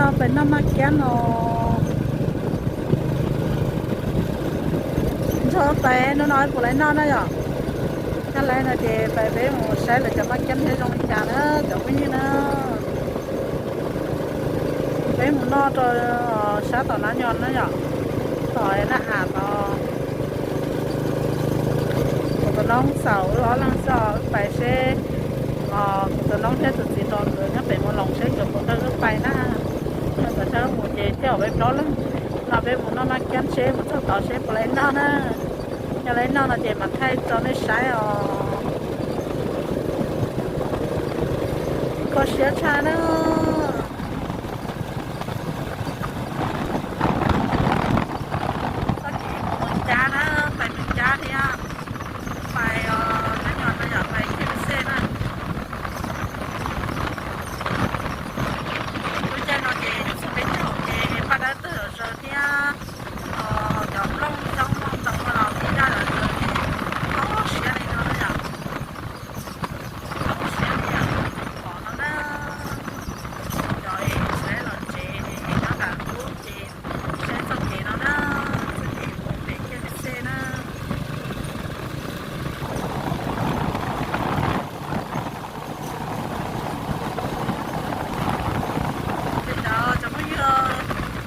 Pais noj maj kiab no, nrog pais hnub no puas laiv noj na yom. Yog laiv no ces pais peb mus saib lawv cov maj kiab thiab zoo li cas na cov phooj ywg na. Peb mus noj rau sab tom Nab Nyo na yom, tom Naj Has tod. Kuv tus noob xaum wb ob leeg xwb, wb pais seb kuv tus noob thiab tus txiv tos nkawd nyob pem Mus Loos seb nkawd puas nrog wb pais na. Yog nkawd nrog wb mus ces tej zaum peb plaub leeg no peb mus noj maj kiab seb mus txog tod seb puas laiv noj na. Yog laiv noj no ces mam thaij rau nej saib os. Kho siab tshaj na. Txoj kev mus cab na, pais mus cab thiab pais Nab Nyo no yom, pais K F C na. Lub caij no ces yuav txog peb caug ces paj dawb tawg zom zaws thiab, cov nplooj xyoob nplooj ntoo no los tib daj zom zaws, kho siab li no na yom. Kho siab li yom, pom no na. Cov es tsis tau los tsev es nyob nram ub ces saib txoj kev no na, txoj kev mus pem K F C na. Ces cov, cov phooj ywg,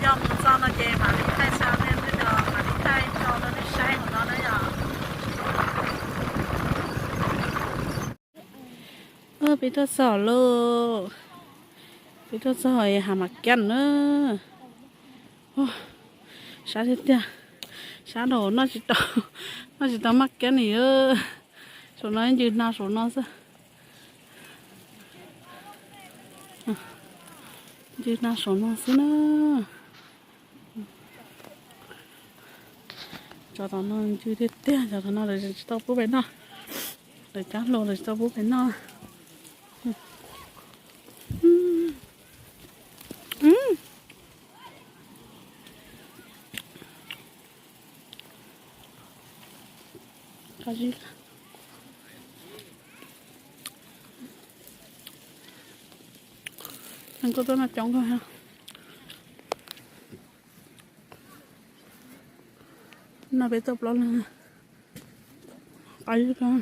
yog mus txog no ces mam li thaij xa nej, mam li thaij tso rau nej saib hauv no na yom. Peb tuaj txog lawm, peb tuaj txog hav Maj Kiab na. Sab tiag tiag, sab no noj tsis tau, noj tsis tau maj kiab li. Saum no ncw hno saum no xwb. Ncw hno saum no xwb na. Cov tom no ncw tiag tiag, cov tom no lawv tsis tau pub pem noj. Lawv cab hluas lawv tsis tau pub pem noj. Koj tuaj noj coob kawg. No peb tuaj plaub leeg. Qab zib kawg.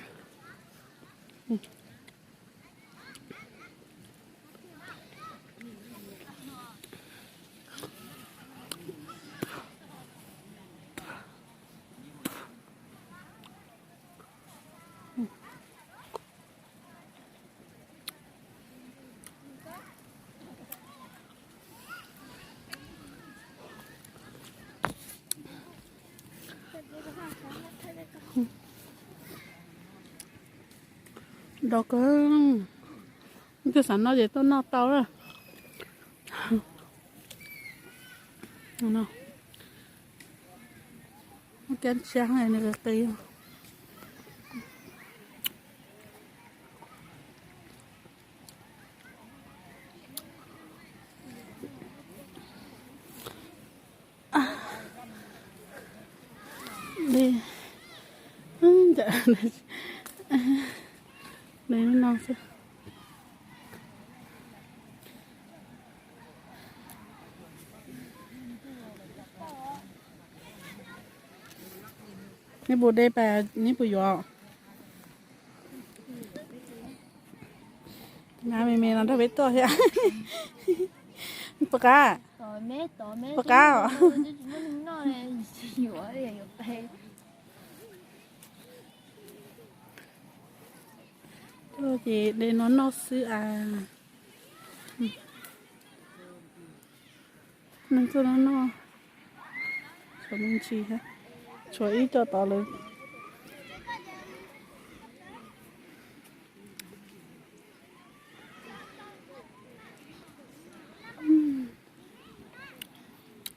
Dov kawg, twb xav noj ces tuaj noj tau lawm. Muaj kiab tshiab nws qis qis. Li no xwb. Neb puas de pas, neb puas yuav? Nab me me no nrog peb tuaj thiab. Puas qab? Puas qab os? Tuaj ces de no noj xwb as. Neeg tuaj no noj, tshuav me ntsis thiab, tshuav ib co tod lawm.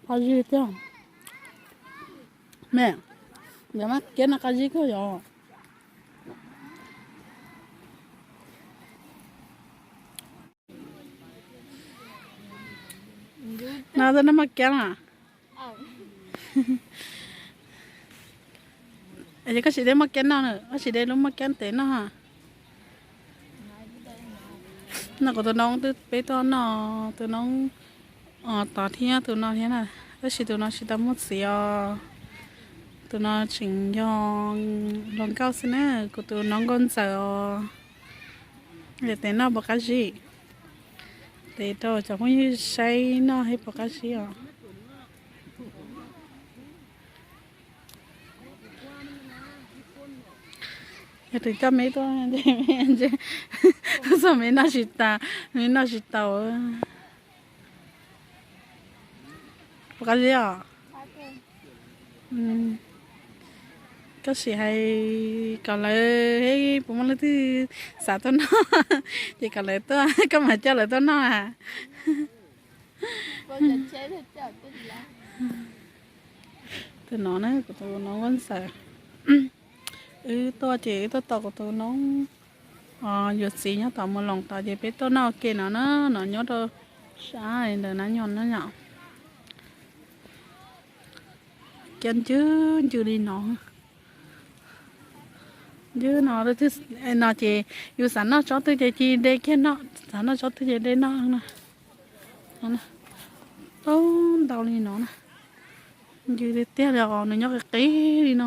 Qab zib tiag. Me, cov maj kiab no qab zib kawg yom. No twb noj maj kiab na. Es koj sim de maj kiab noj na, koj sim de lub maj kiab tev noj. No kuv tus noob twb peb tuaj noj, tus noob Tod thiab tus no thiab na, tab sis tus no tsis tau muaj txiv os. Tus no tseem yog hluas nkauj xwb na, kuv tus noov nkauj ntxawm os. Tes noj puas qab zib? Tes rau cov phooj ywg saib noj thiab puas qab zib os. Yog tus coj me tuaj, txog me noj tsis tas, me noj tsis tau. Puas qab zib os? Koj sim hais kom lawv, puas muaj leej twg xav tuaj noj, ces kom lawv tuaj, koj mam coj lawv tuaj noj a. Tus no na, kuv tus noov nkauj ntxawm. Wb tuaj ces wb tuaj tos kuv tus noov yuav txiv nyob tom Mus Loos tod ces peb tuaj noj ua ke no na, no nyob rau sab ntawm Nab Nyoog na yom. Kiab ncw ncw li no. Ncw no, no ces yus xav noj tsob twg ces cia de kiag noj, xav noj tsob twg ces de noj na. Tau ntau li no na. Ncw tiag tiag li os, nws nyob qis qis li no.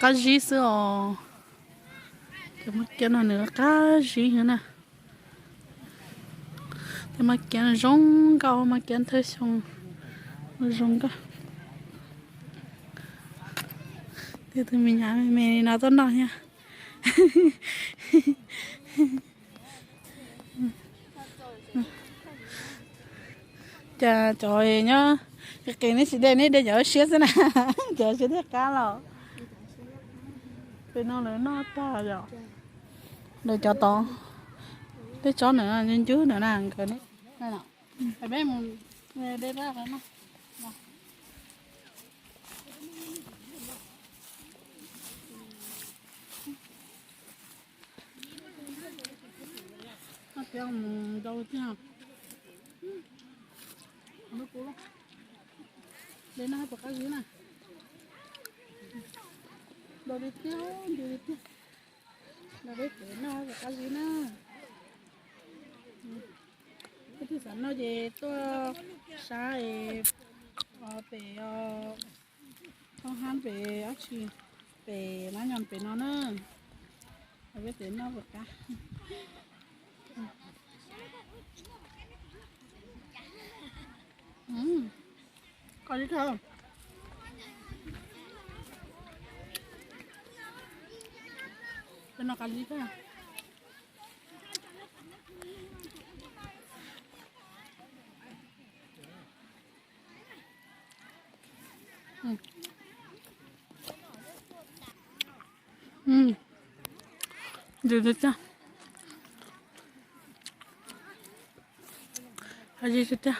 Qab zib xwb os. Cov mas kiab no nws qab zib heev na. Tej mas kiab zoo nkauj, mas kiab thawj xyoo zoo nkauj. Tej tus me nyuam me me li no tuaj noj thiab. Cas cov nyob qis qis neb tsis de, neb de cov siab xwb na, cov siab thiaj qab los. Pem no lawv noj tag yom. Lawv cov tod, tej tsob ntawm no ncw ncw ntawm na nkawd ne. Peb mus de rau no. Noj tiag mus dau tiag. De noj puas qab zib na. Dau li tiag, ncw li tiag. Los peb pem noj puas qab zib na. Leej twg xav noj ces tuaj sab pem, thoob hab pem, dab tsi, pem Nab Nyoog pem no na. Los peb pem noj puas qab. Qab zib kawg. Peb noj qab zib kawg. Ncw tiag tiag. Qab zib tiag tiag.